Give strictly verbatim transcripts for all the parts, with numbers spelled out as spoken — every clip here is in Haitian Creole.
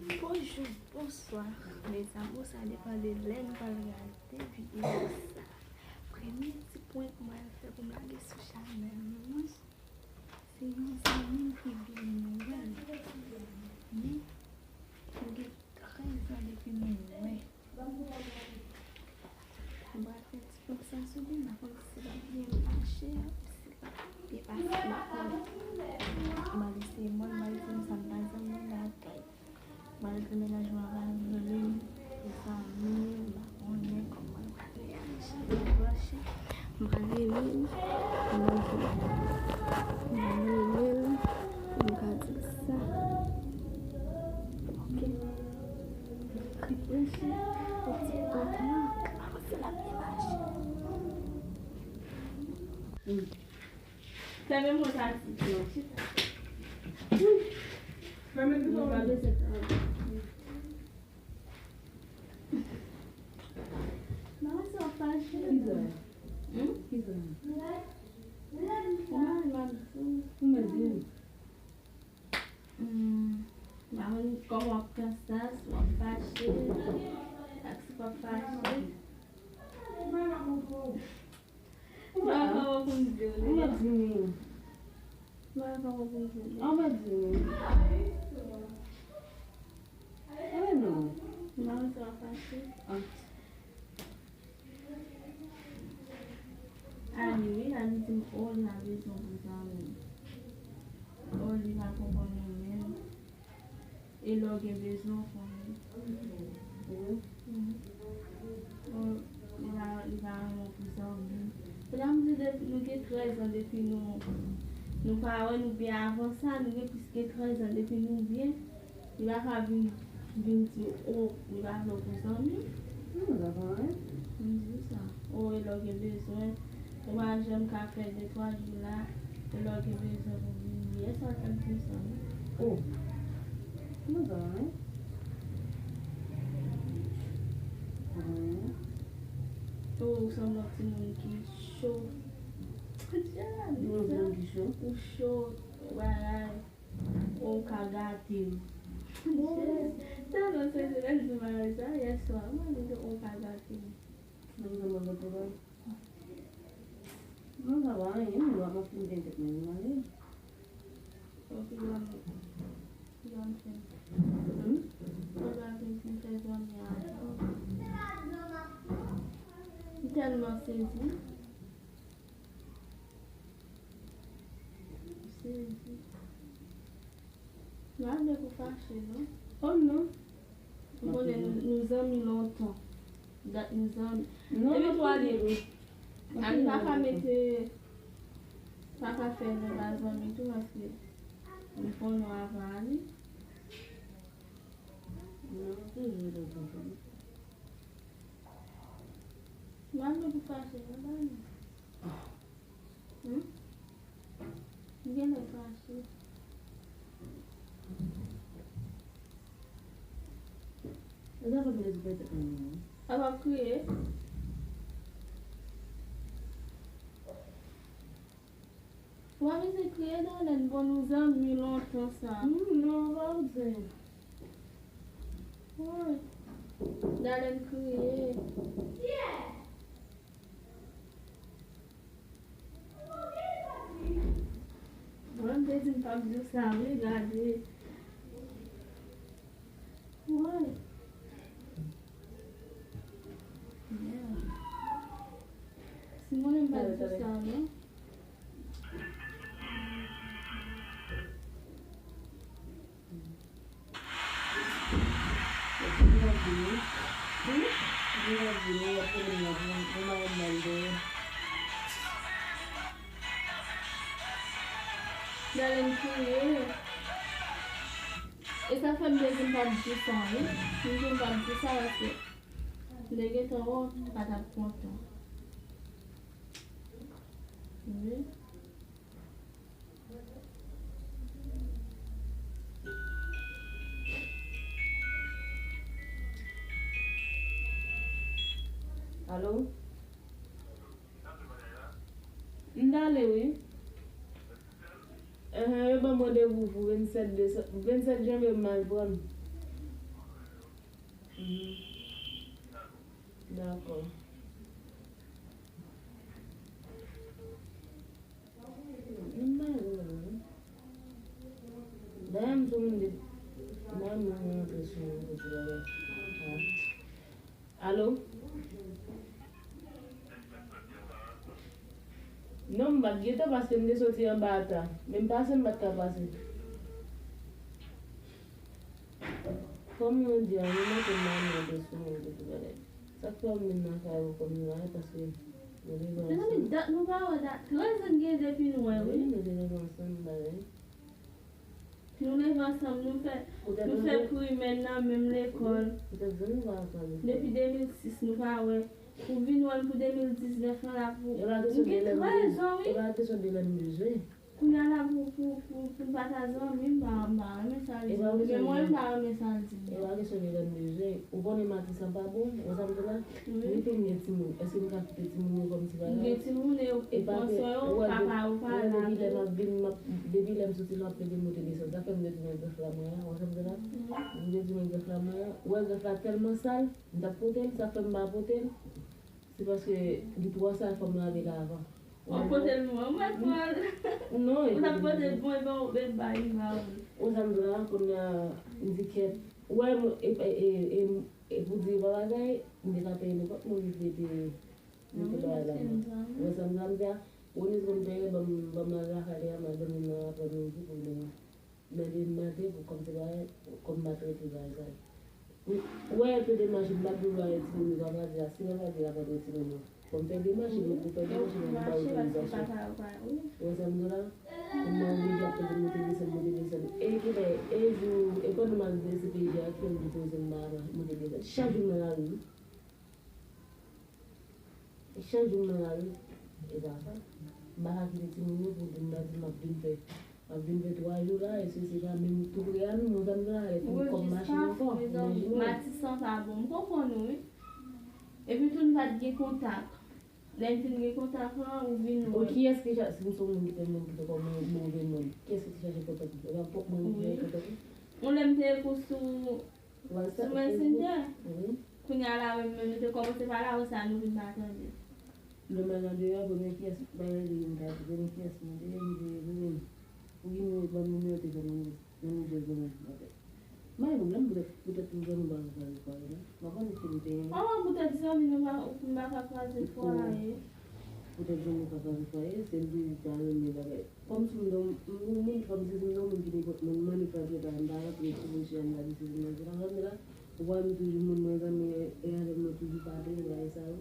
Bonjou, bonswa, mezanmi, sa depann de lè n pral gade videyo sa. Premye ti prank mwen fè pou m lage sou chanèl mwen, se yon zanmi m ki vin mwen. Men, nou gen trèz an depi nou wè. M pral fè ti prank sa sou li, m pa konn si l ap byen mache, si l p ap byen pase, m pa konnen. M al eseye mwen, m al di m sa m pa janm wè lakay. M al di mennaj mwen ava rele m, pou zanmi, m pa konnen kòman l pral reyaji, l ap branche. M pral rele l, m pral di, m pral rele l, pou m ka di l sa. Ok. Reflechi, yon ti prank la, avanse l ap byen mache. Fèmen mwen sa ti prank. Fèmen mwen pa bezwen prank. Mwen sa fache. Kisa? Hmm? Kisa? Mwen mwen di. Ou mwen di. Hmm, m pa konn kòman w ap pran sa, si w ap fache, ak si w p ap fache. M pa konn kòman pou m di w li. Ou mwen di. M pa konn kòman pou m di w li. Ou mwen di. E non. M pa konn si w ap fache. Ah. Ani wi, Ani di m, o, li pa bezwen pou zanmi. O, li pa konprann ou menm. E lè w gen bezwen, w konnen. Mhm. O, li pa, li pa renmen w pou zanmi. Kounye a m di depi, nou gen trèz an depi nou, nou pa wè, nou byen avan sa, nou gen plis ke trèz an depi nou byen. Li pa ka vin, vin di, o, li pa vle w pou zanmi. Non, sa pa anyen. M di w sa. O, e lè w gen bezwen, ou pa janm ka fè de twa jou la, e lè w gen bezwen pou vin yè sa, sa m di w sa, wi. O. Non, sa pa anyen. Sa pa anyen. O, ou sanble yon timoun ki cho. Timoun ki cho? Ou cho, bagay. Ou ka gate m. Tèlman sezi lè l di bagay sa yè swa. Mwen di ou ka gate m. Mwen di mwen gate bagay. Mwen sa pa anyen, mwen pa fin gen tèt mwen, mwen ale. Ou ki ban m, ki ban m fen. Hmm? Ou pa fin fin fè zanmi avè w. M tèlman sezi. Sezi. M pa vle pou fache, non. Oh non. M konnen nou, nou zanmi lontan. Dat nou zanmi. Non, epi tou, Ali, Ali pa ka mete, pa ka fè nou pa zanmi tou, paske m konnen w avan Ali. Non, toujou lontan. M pa vle pou fache, non, ba non. Hmm? M genlè fache. Sa fè m bezwen pètèt mwen menm. Sa p ap kriye? Ou pa bezwen kriye, Dalène. Bon, nou zanmi lontan sa. Hmm, non, pa bezwen. Woy. Dalène kriye. Mwen, m te di m p ap di w sa, wi, gade. Woy. Yeah. Si mwen menm pa di w sa, non. Dalène kriye. E sa fè m te di m p ap di sa, wi. M di m p ap di sa paske m te gentan wè w pa t ap kontan. Wi. Alo? M t ale, wi. Enhen, yo ban m randevou pou vennsèt desanm, vennsèt janvye m al pran l. Dakò. M pa wè, non. Dayè, m sou moun de, dayè, m rantre sou moun de ti bagay. Ah. Alo? Non, m pa t gentan paske m te soti anba a ta. Men m pase, m pa t ka pase. Kòman w di a, mwen manke m pa nan de sou mwen de tout bagay. Sa k fè m vin nan kay ou kòm nou la, paske nou te viv ansanm. Mezanmi, dat nou pa wè, dat trèz an gen depi nou wè, wi. Wi, nou te viv ansanm, bagay. Nou leve ansanm, nou fè, nou fè primè nan menm lekòl. Depi de mil sis, nou pa wè. Ou vin wè m pou de mil diznèf lan la pou, nou gen trèz an, wi. E pa kesyon de lè m bezwen. Kounye a la pou, pou, pou, pou n pa ta zanmi, m pa, m pa renmen sa l di m. Men mwen, m pa renmen sa l di m. E pa kesyon de lè m bezwen. Ou konnen maten sa pa bon, ou sa m di la? Wi. Wi, tou m gen timoun. Èske m ka kite timoun yo kòm ti bagay? M gen timoun e yo, e panse yo, papa yo pa la. Depi lè m ap vin, m ap, depi lè m soti, m ap pede monte desann. Sa fè m gen timoun grèf la mwen an, ou sa m di la? M gen timoun grèf la mwen an. Ou wè grèf la tèlman sal, m t ap pote l, sa fè m pa pote l. Se paske li twò sal, fò m lave l avan. W ap pote l mwen, mwen pran l. Non, ou t ap pote l mwen, bon, ben, bay, m ba ou l. Ou sa m di la, kounye a, m di kèt. Ou wè, mwen, e, e, e, e, e pou di pa bagay, m te ka peye nenpòt moun ki te, te mete bagay la mwen. Ou wè sa m di la, m di a, ou ni konn peye, ban m, ban m al lakay li a, m al dòmi nan aprèmidi pou demen. Nan de maten pou kòm se bagay, kòm m pa trete bagay sa yo. Ou wè, fè demach, m pa t vle wè timoun yo pa pale a, si pa pale a, pa trete timoun yo. Fò m fè demach, mwen pou fè demach, mwen pou ba otorizasyon. Ou wè sa m di la? Pou mwen oblije ap fè monte desann, monte desann. E ki fè, e jou, e pandan m al vizite peyi a, ki fè m depoze m ba monte desann. Chak jou m nan lari, wi. Chak jou m nan lari, e pa sa. M pa ka kite timoun yo pou di m nan di m ap vin fè, m ap vin fè twa jou la, e se, se pa menm tou pre a non, mwen sa m nan lari, pou m kòm machin ankò. Matisan pa bon, m konprann ou, wi. Epi tou, n pa t gen kontak. Lè n fin gen kontak lan, ou vin wè. Kiyès ki chache, si m se yon moun ki te, moun ki te kòm yon move moun, kiyès ki te chache kontak ou? E pa pwòp mwen ki te kontak ou? Yon lè m te ekri w sou Sou Messenger. Kounye a la, menm, menm nou te kòmanse pale, apre sa, nou vin pa tande. Lè m al nan deyò, premye kiyès, bagay li, m ta di, premye kiyès mwen te ye, m te ye, premye, pou ki nimewo, ban m nimewo telefòn nan, nan nouvèl ban mwen, ok. M pa gen pwoblèm, poutèt, poutèt nou zanmi, m pa ka kwaze fwa yo, non. M pa konnen si m te renmen. Kòman poutèt zanmi nou pa, nou pa ka kwaze fwa yo? Poutèt zanmi pa kwaze fwa yo, se li ki ta renmen bagay. Kòm si m te yon moun, kòm si m te yon moun ki nenpòt moun, m annik rantre la, m pa rantre sou moun chè a, m pa di sesi, m pa di sela, m rantre la, ou pa wè m toujou moun mwen zanmi e avè m nan toujou pale, bagay sa yo.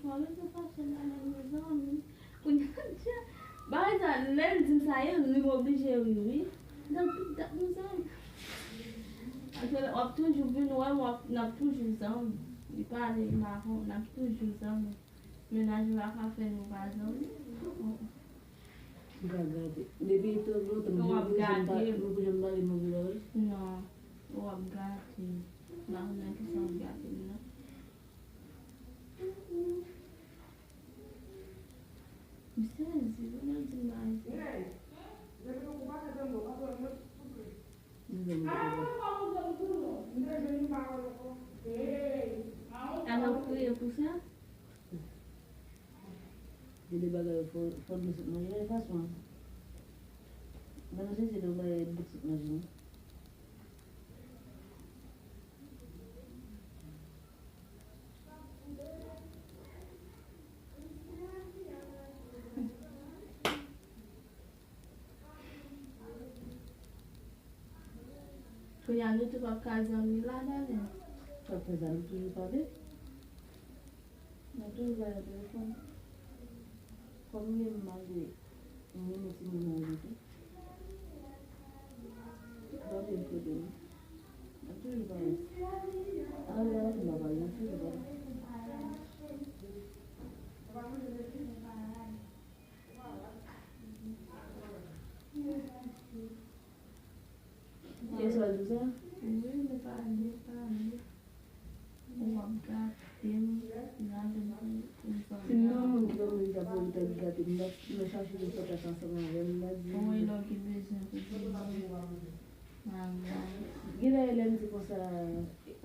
Mwen menm se fason m pa menm zanmi. Kounye a, bagay sa, lè l di m sa ye, li m oblije ri, wi. Donk, tout dat nou zanmi. Paske w ap toujou vin wè m, w ap, n ap toujou zanmi. Li pale, m avè w, n ap toujou zanmi. Mennaj ou la ka fè nou pa zanmi. M ka gade. Depi twò lontan, nou pa janm pale move bagay. Non. W ap gade. M pa konn nan kisa w ap gade m nan. M sezi, wi, nan di m bagay sa. Alò, w kriye pou sa? Gen de bagay yo fò, fò nou sot manje yon fason. Ban nou sezi nan bagay bout sot manje nou. Kounye a nou tou p ap ka zanmi la, Dalen. Sa fè sa, nou toujou pale. Mwen toujou bay nan telefòn. Kòm m gen m malgre m renmen timoun nan yo tou. Gade m kote m. Mwen toujou bay. Alè a tou m pa bay, mwen toujou bay. Kiyès w al di sa? Wi, li pale, li pale. Ou ap gate m, gade m pou, pou zanmi. Si m nan moun ki pa mwen, li t ap voye tèt gate m, m t ap, m t ap chache yon kontak ansanm avè l, m t ap di. Ou wè lè w gen bezwen pou di m. Mwen, mwen. Genlè lè m di konsa,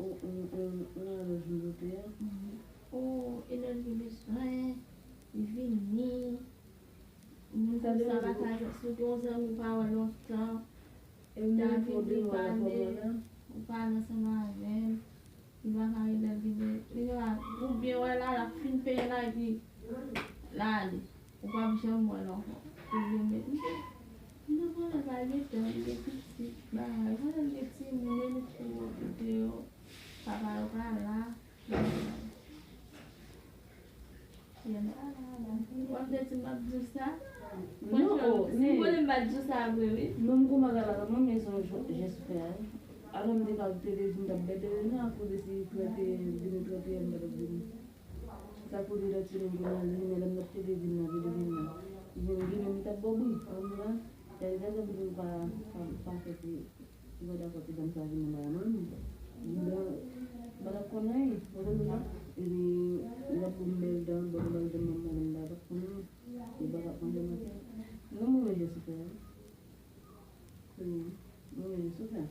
on, on, on, on alòj m pote a. Mhm. O, e lè l gen bezwen, li vini. Moun sa sa pa ka jwenn, si w gen yon zanmi w pa wè lontan, e m ta vin li pale, ou pale ansanm avè l. Li pa ka rele l vini. Li ka, oubyen wè la, l ap fin peye la, epi l ale. Ou p ap janm wè l ankò. Oubyen men, li te, li te konnen pa gen tan, li gen pitit, bagay. Konnen l gen timoun, li tou okipe yo. Papa yo pa la. Wè m te di m ap di w sa? Non, franchman, oh, si m konnen m pa t di w sa vre, wi. Non, m kòmanse la, mwen, men se yon jès ou fè a. Alò, m te ka te di m t ap bèbè, non, akoz de si trannteyen, vini trannteyen, m pa t ap vini. Sa koze lòt semèn pou n ale, men lè m t ap te di m nan, te di m nan. Vin, vin, m t ap bò bri, ann la. Lè l te di m pa, pa, pa fè ti, ti pa dakò ti dam sa vin nan bagay mwen. Mwen, m pa t ap konn anyen, ou konprann sa? Epi, l ap pou m bèl dan, bèl dan, m pa t ap konn anyen. Li pa t ap manje manje. Non, mwen, men jès ou fè a. Wi, mwen, men jès ou fè a.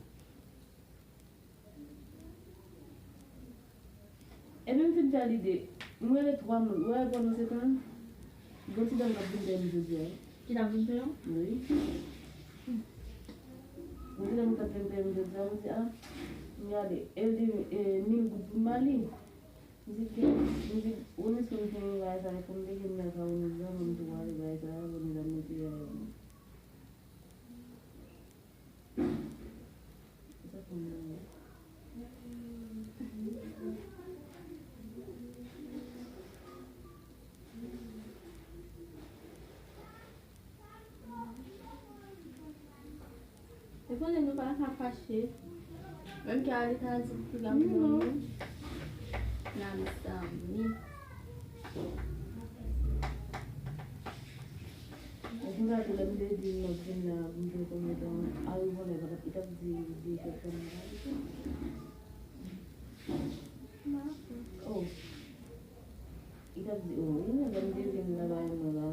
Epi m fin fè lide. M rele twa moun. Ou wè pandan se tan, gon ti dam k ap vin dèyè m jodi a. Ki t ap vin dèyè w? Wi. Gon ti dam k ap vin dèyè m jodi a, m di, a, m gade. E l di, e, mil goud pou m ba li. M di, gen, m di, Ronis konn fè yon bagay sa, e fò m te gen mil sa, Ronis ban mwen, m tou ale bagay sa, Ronis ban mwen tou ale. E konnen nou pa ka fache. Menm ke Alita di piga pou nou. Nan zanmi. Ou konn gade lè m te di m ap vin la, pou m te konn metan arivo lè, li t ap di, di kèk fanm nan. Oh. Li t ap di, oh, wi, lè m te vin la, bay mwen la.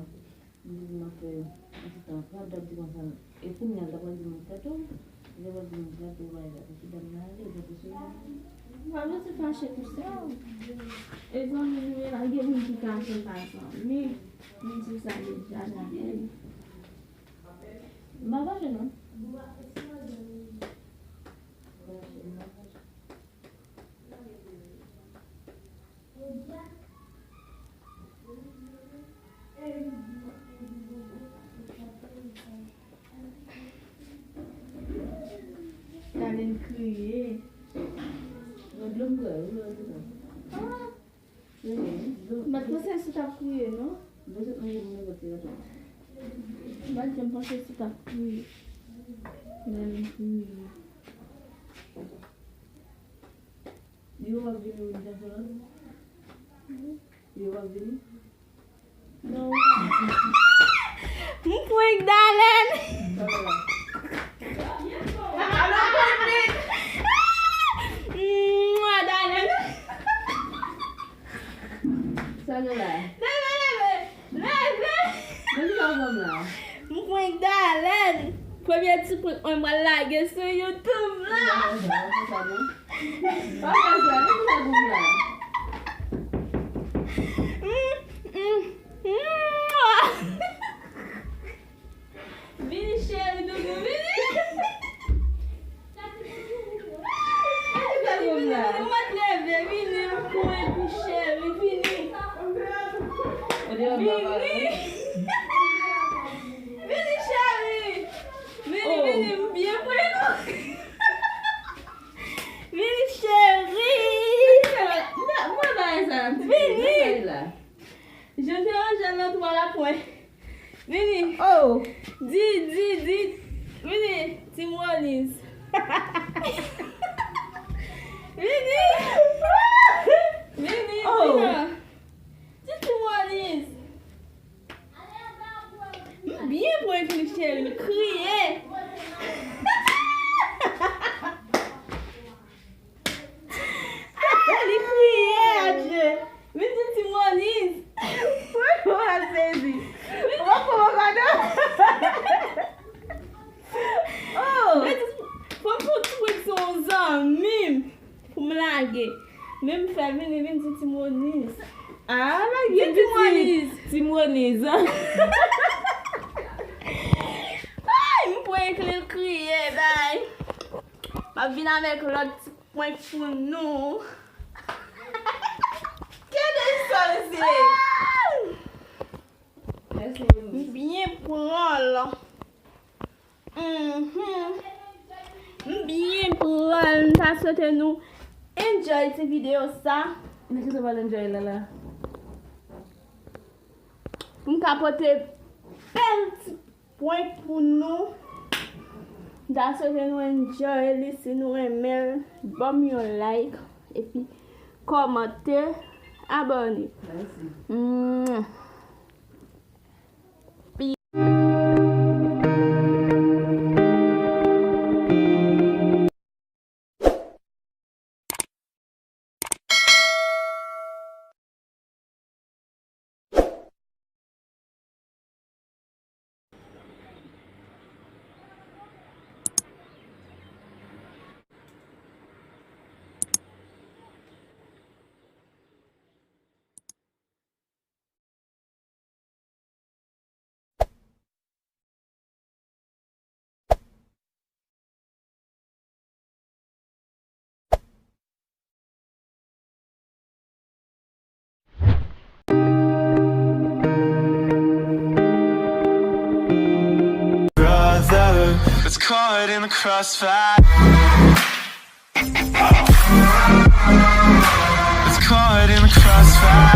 M di m ap fè yon ti tan pran, l t ap di konsa, e kounye a l ta pral di m yon plato, li ta pral di m yon plato, bagay la, pou ti dam nan ale, li pa posib. Pa bezwen fache pou sa. E zanmi nou ye la, gen moun ki ka fè pa zanmi. M di sa deja, zanmi. M pa fache non. Gade l kriye. Mwen dlo m bwè, wi, mwen dlo. Ah! Mwen dlo. Mwen panse si w t ap kriye, non? Mwen sot nan yon mwen pote yon. Mwen janm panse si w t ap kriye. Gade l kriye. Yo w ap vini wi, Jacob? Yo w ap vini? Non. M prank Dalène. Sa w la? Alo, Patrick. Mwa, Dalène. Sa nou la? Leve, leve, leve. Men ki sa w fè m la? M prank Dalène. Premye ti prank mwen m pral lage sou YouTube la. Pa fè sa, men ki sa group la? Mm, mm, mm. Vini cheri doudou, vini. Vini, vini, vini, mwen leve, vini, m pran epi cheri, vini. Vini. Vini cheri. Vini, vini, m byen pran nou. Vini cheri. Vini. Jan te ranje l nan twa la pwen. Vini. Oh. Di, di, di. Vini, Team Ronis. Vini. Vini, oh. Vini. Di Team Ronis. M byen pran epi cheri, m kriye. Li kriye, adje. Vin di Team Ronis. Mwen sezi. Mwen kòman madanm. Oh. Fò m fè yon ti prank sou yon Lage. Menm fè vini, vin di Ti Moniz. Ah, lage. Di Ti Moniz. Ti Moniz. Ay, m pran enkli l kriye, bay. M ap vin avèk lòt ti prank pou nou. Gade sa, mesye. M byen pran l. Mhm. M byen pran l. M ta swete nou enjoy ti videyo sa. Nan ki sa w pral enjoy la la? Pou m ka pote bèl ti prank pou nou. M ta swete nou enjoy li. Si nou renmen l, ban m yon like. Epi kòmante, abòne. Mèsi. Mwah. Brother, let's caught in the crossfire. Let's caught in the crossfire.